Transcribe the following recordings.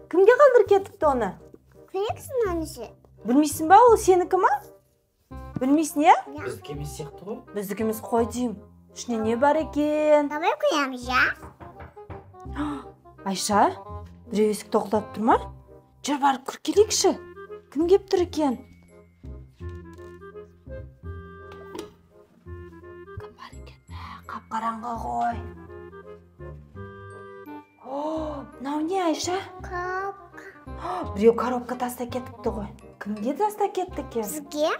Кімге қалдырып кетіпті оны? Көресің оны. Білмейсің ба, ол сенікі ма? Білмейсің, иә? Біздікі емес сияқты ғой. Біздікі емес қой деймін. Ішінде не бар екен? Давай көреміз, иә? Айша, біреу есікті тоқылдатып тұр ма? Жүр барып кіріп келейікші. Кім келіп тұр екен? Кім бар екен? Қап-қараңғы ғой. О, мынау не, Айша? Коробка. Біреу коробка тастап кетіпті ғой. Кімге тастап кетті екен? Бізге.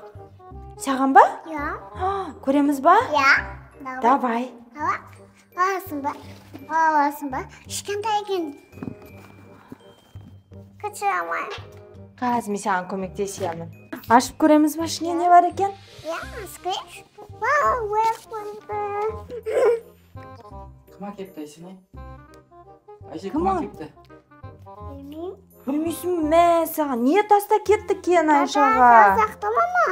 Саған ба? Иә. Көреміз ба? Иә. Давай. Аласың ба? Аласың ба? Кішкентай екен. Көтере алмаймын. Қазір мен саған көмектесемін. Ашып көреміз ба, ішінде не бар екен? Иә, ашып көрейікші. Вау, ояқ болды. Кім әкепті, Айсенай? Айша, Кім кім ол? әкепті? Білмеймін. Білмейсің бе? Мә, саған не тастап кетті екен Айшаға? Сақты мама.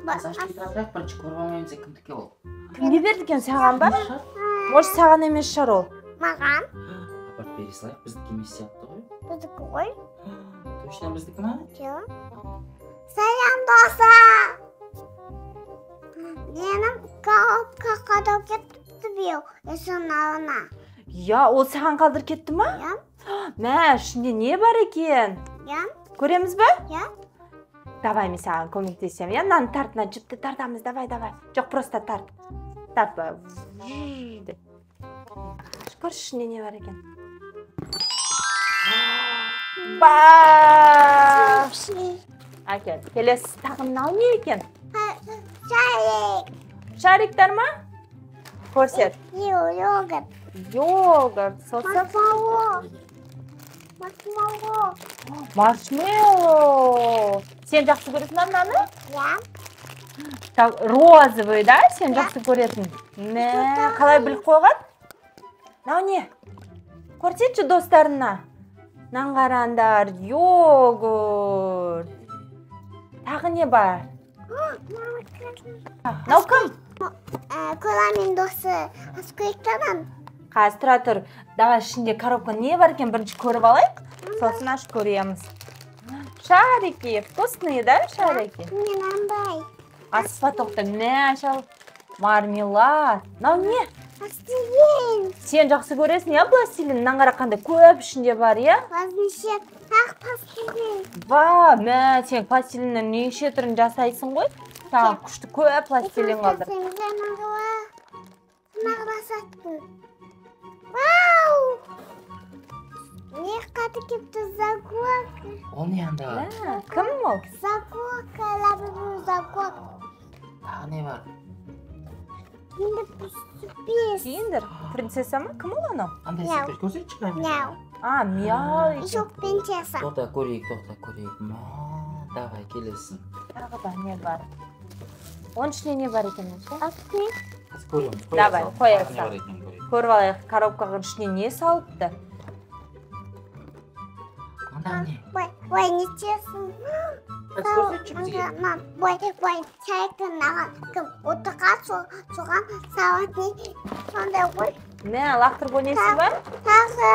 Біз ашып кетіп жатырық, бірінші көріп алмаймыз кімдікі ол. Кімге берді екен, саған ба? Может, саған емес шығар ол. Маған. Апарып бере салайық, біздікі емес сияқты ғой. Біздікі ғой. Точно біздікі ма? Жоқ. Сәлем, достар. Менің коробка қалдырып кетіпті биыл. Есінің алдына. Иә, ол саған қалдырып кетті ма? Иә. Мә, ішінде не бар екен? Иә. Көреміз ба? Иә. Давай, мен саған көмектесемін. Иә, мынаны тарт, мына жіпті тартамыз. Давай, давай. Жоқ, просто тарт. Тарт былай. Деп. Көрші, ішінде не бар екен? Ба! Әкел, келесі тағы мынау не екен? Шарик. Шариктар ма? Көрсет. Йогурт. Йогурт. Сосын? Маршмеллоу. Маршмеллоу. Маршмеллоу. Сен жақсы көресің ба мынаны? Иә. Так, розовый, да? Сен жақсы көретін. Мә, қалай біліп қойған? Мынау не? Көрсетші достарына. Мынаны қараңдар, йогурт. Тағы не бар? Мынау кім? Кола мен досы. Ашып көрейік та ананы. Қазір тұра тұр. Давай, ішінде коробка не бар екен бірінші көріп алайық. Сосын ашып көреміз. Шарики, вкусные, да, шарики? Мен андай. Асықпа, тоқта. Мә, шал. Мармелад. Мынау не? Пластилин. Сен жақсы көресің, иә, пластилин? Мынаны қара, қандай көп ішінде бар, иә? Пластилин. Ақ пластилин. Ва, мә, сен пластилиннен неше түрін жасайсың ғой? Саған күшті көп пластилин қалдыр. Вау! Не қатты кепті закорка. Ол не анда? Мә, кім ол? Закорка, лабибу закорка. Тағы не бар? Киндер сюрприз. Киндер? Принцесса ма? Кім ол анау? Андай Мяу. сюрприз көрсетші камераға. Мяу. А, мяу екен. Еще принцесса. Тоқта көрейік, тоқта көрейік. Мә, давай, келесің. Тағы да не бар? Оның ішінде не бар екен, Айша? Открой. Қазір көреміз, қоя Давай, сал. қоя Тағы не сал. бар екенін көрейік. Көріп алайық, коробканың ішіне не салыпты? Анда не? Ой, ой, нечестно. Қазір көрсетші бізге. Ой, ой, чайка маған кім отырған соған салатын сондай ғой. Мә, лақтырып ойнайсың ба? Тағы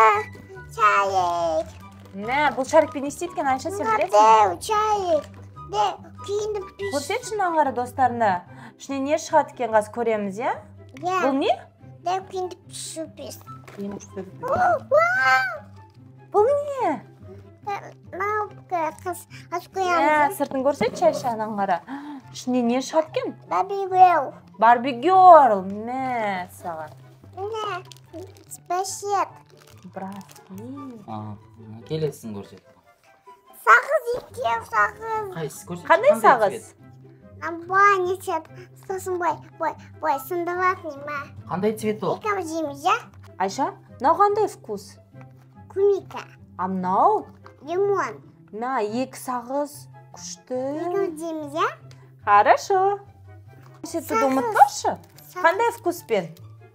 чайик. Мә, бұл шарикпен не істейді екен, Айша, сен білесің? Деу, чайик. Деу, киініп піш. Көрсетші мынаны қара достарына. Ішіне не шығады екен, қазір көреміз, иә? Иә. Бұл не? Деу, киініп сюрприз. Бұл не? Мынау қыз ашып Мә, қоямыз. сыртын көрсетші, Айша, ананы қара. Ішіне не шығады екен? Барби герл. Барби герл, мә, саған. Міне, браслет. Браслет. А, келесін көрсет. Сағыз екеу, сағыз. Қайсысы көрсетші? Қандай сағыз? цвет? Былай не цвет? Сосын былай, былай, былай сындыратын ма? Қандай цвет ол? Екеуміз жейміз, иә? Айша, мынау қандай вкус? Клубника. А мынау? Лимон. Мә, екі сағыз күшті. Екеуміз жейміз, иә? Хорошо. Көрсетуді ұмытпашы. Қандай вкуспен?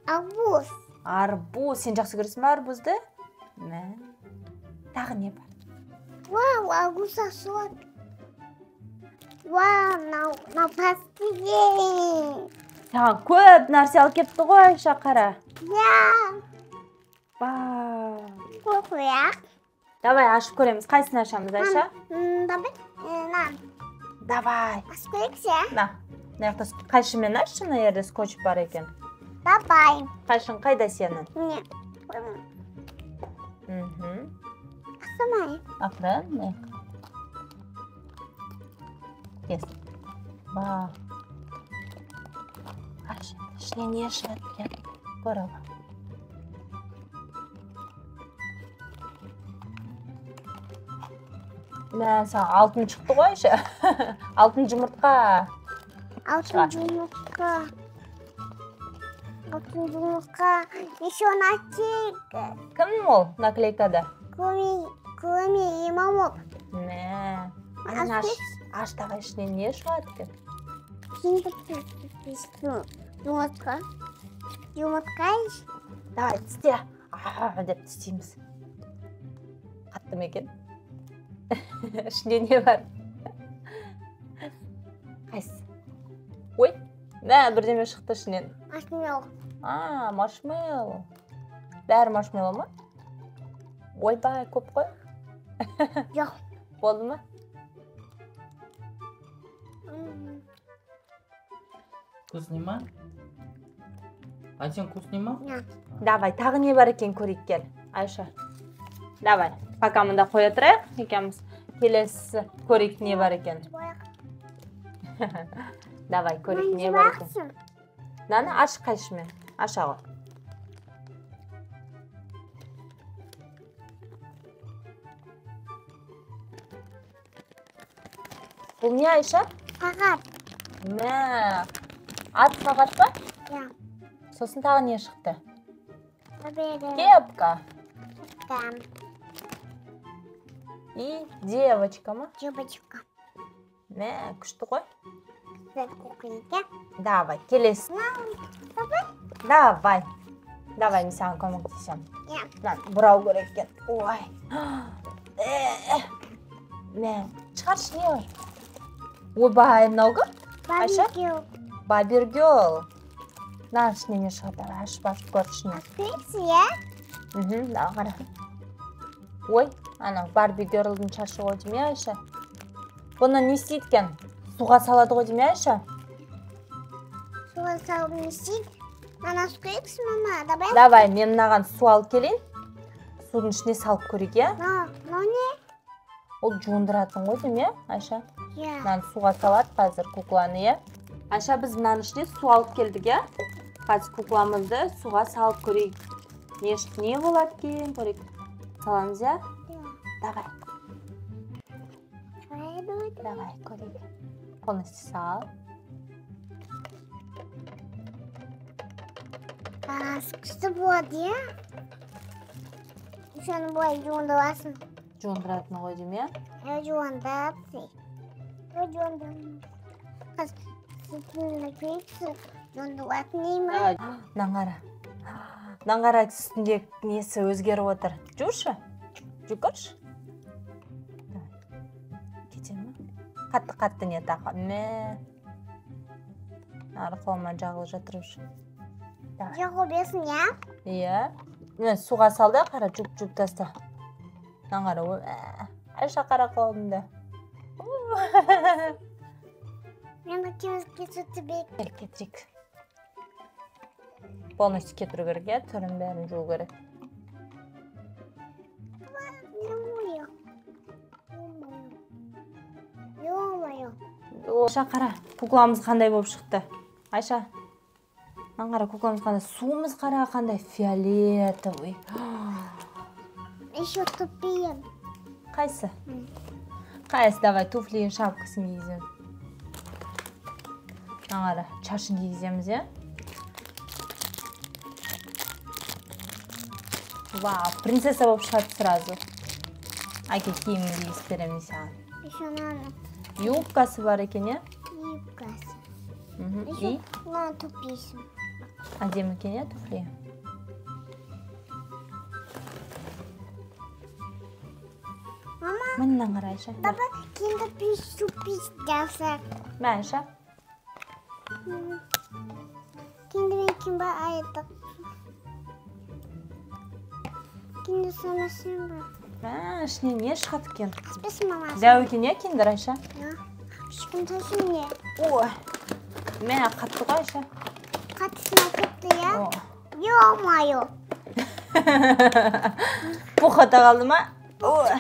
Арбуз. Арбуз. Сен жақсы көресің бе арбузды? Мә. Тағы не бар? Вау, арбуз сосок. Вау, мынау пластилин. Саған көп нәрсе алып келіпті ғой, Айша, қара. Иә. Вау. Қой қояйық. Давай ашып көреміз. Қайсысын ашамыз, Айша? Давай. На. Давай. Ашып көрейікші. На. Мына жақта қайшымен ашшы, мына жерде скотч бар екен. Давай. Қайшың қайда сенің? Міне. Ашамай. Ақырын, мына жаққа. Кес. Вау. Аш, ішіне не шығады екен? Көре ал. Мә, саған алтын шықты ғой, Айша. Алтын жұмыртқа. Алтын жұмыртқа. Алтын жұмыртқа. Еще наклейка. Кім ол наклейкада? Көме имамов. Мә. Ана аш, аш давай, ішінен не шығады екен? Жұмыртқа. Жұмыртқа. Давай, тісте. А, деп тістейміз. Қатты ма екен? Ішінде не бар? Қайсысы? Ой, мә, бірдеме шықты ішінен. Маршмеллоу. А, маршмеллоу. Бәрі маршмеллоу ма? Ойбай, көп қой. Жоқ. Болды ма? Вкусный ма? Айсен, вкусный ма? Давай, тағы не бар екен көрейік кел, Айша. Давай, пока мында қоя тұрайық екеуміз. Келесі көрейік не бар екен. Давай, көрейік не бар екен. Мынаны аш қайшымен, аша ғой. Бұл не, Айша? Қағаз. Мә, ат қағаз па? Иә. Сосын тағы не шықты? Кепка. Кепка. И девочка ма? Девочка. Мә, күшті ғой. Давай. Давай, келесі. Давай. Давай, мен саған көмектесемін. Мынаны бұрау керек екен. Ой. Мә, шығаршы, не бар? Ойбай, мынау кім? Айша? Барби Герл. Мынаның ішіне не шығады? Давай, ашып, ашып көр ішіне. Мына қара. Ой, анау Барби Герлдің шашы ғой деймін, Айша. Бұны не істейді екен? Суға салады ғой деймін, Айша? Суға салып не істейді? Мына су керексің, мама, давай. Давай, мен мынаған су алып келейін. Судың ішіне салып көрейік, иә? Мынау не? Ол жуындыратын ғой деймін, иә, Айша? Иә. Мынаны суға салады қазір кукланы, иә? Айша, біз мынаның ішіне су алып келдік, иә? Қазір кукламызды суға салып көрейік. Не болады екен, көрейік. Саламыз, иә? Давай. Давай, көрейік. Полностью сал. Күшті болады, иә? Сен былай жуындырасың. Жуындыратын ғой деймін, иә? Иә, жуындырады. Жуындыратын ма? Мынаны қара. Мынаны қара, үстінде несі өзгеріп отыр. Жушы. Жуып көрші. Кете ме? Қатты-қатты не тағы. Мә. Ары қолыма жағылып жатыр уже. Жағып берсін, иә? Иә. Міне, суға сал да, қара, жуып-жуып таста. Мынаны қара, ой, Айша, қара қолымды. Мен екеумізге сүтті бек. Кел, кетірейік. Полностью кетіру керек, иә? Түрін бәрін жуу керек. Айша, қара, кукламыз қандай болып шықты. Айша, мынаны қара, кукламыз қандай. Суымыз қара, қандай фиолетовый. Еще тупием. Қайсы? Қайсы, давай, туфлиін, шапкасын кигіземіз. Мынаны қара, шашын кигіземіз, иә? Вау, принцесса болып шығады сразу. Әке, киімін кигізіп беремін саған. Еще мынаны. Юбкасы бар екен, иә? Юбкасы. И? Мынаны туфлисін. Әдемі екен, иә, туфли? Мама. Мынаны қара, Айша. Давай, киндер пиш жасақ. Мә, Айша. Киндер кім бар айттық. Киндер санасын ба? Ішінен не шығады екен? Аспасын мама. Дәу екен, иә, киндер, Айша? Кішкентай не? Ой, мә, қатты ғой, Айша. Қаттысына кетті, иә? Ё-моё. Пухата қалды ма? Ой.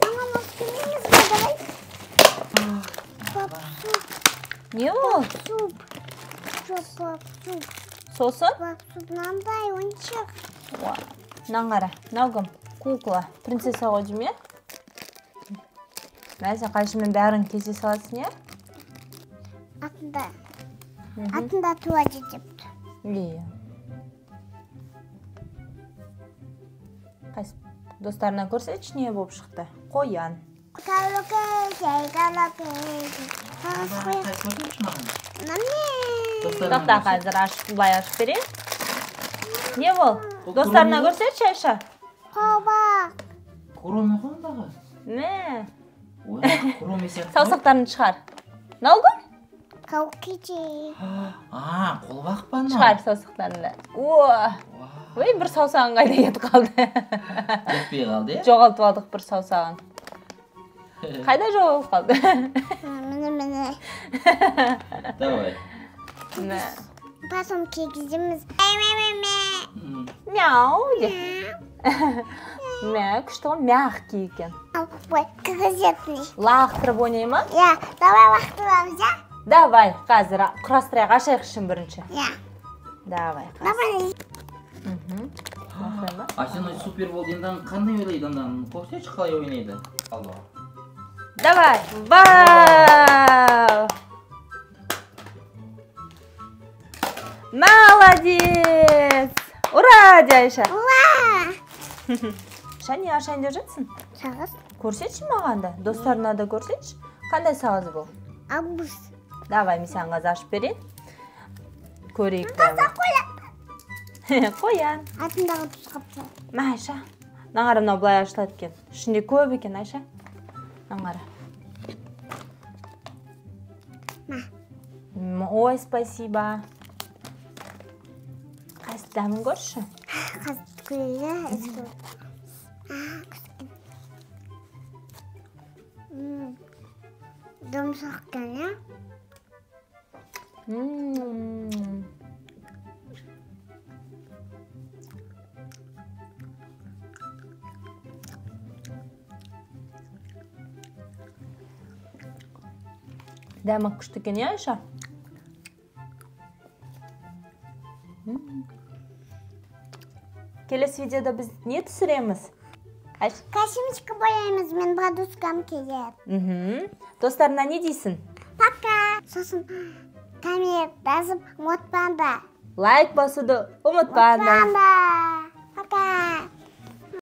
Мама, может, келмейміз бе, давай? Пап-суп. Не ол? Суп. Пап-суп. Сосын? Пап-суп мынандай ойыншық. Мынаны қара. Мынау кім? Кукла. Принцесса ғой деймін, иә? Мә, сен қайшымен бәрін кесе саласың, иә? Атында. Атында туады депті. Иә. Қайсы достарына көрсетші, не болып шықты? Қоян. Тоқта, қазір ашып, былай ашып берейін. Не бол? Достарына көрсетші, Айша. Қобақ. Куроми ғой ондағы. Мә. Ой, куроми сияқты. Саусақтарын шығар. Мынау кім? Каукичи. А, қолбақ па мынау? Шығар саусақтарыңды. О! Ой, бір саусағың қайда кетіп қалды? Кетпей қалды, иә? Жоғалтып алдық бір саусағын. Қайда жоғалып қалды? Міне, міне. Давай. Мә. Потом кигіземіз. Мяу деп. Мә, күшті ғой, мягкий екен. Ой, кігізетін. Лақтырып ойнай ма? Иә, давай лақтырамыз, иә? Давай, қазір құрастырайық, ашайық ішін бірінші. Иә. Давай. Давай. Айсен супер болды, енді қандай ойлайды андан? Көрсетші қалай ойнайды. Алла. Давай. Вау! Молодец! Ура, Айша! Ура! Айша, не ашайын деп жатсың? Сағыз. Көрсетші маған да, достарына да көрсетші. Қандай сағыз бұл? Арбуз. Давай, мен саған қазір ашып берейін. Көрейік. Қоян. Қоян. Артындағы тұз қапты. Мә, Айша. Мына қара, мынау былай ашылады екен. Ішінде көп екен, Айша. Мына қара. Мә. Ой, спасибо. Қайсы дәмін көрші? Қазір көрейік. Жұмсақ екен, иә? Дәмі күшті екен, иә, Айша? Келесі видеода біз не түсіреміз? Косметика бояймыз, мен подружкам келеді. Достарына не дейсің? Пока. Сосын коммент жазып ұмытпаңдар. Лайк басуды ұмытпаңдар. Ұмытпаңдар.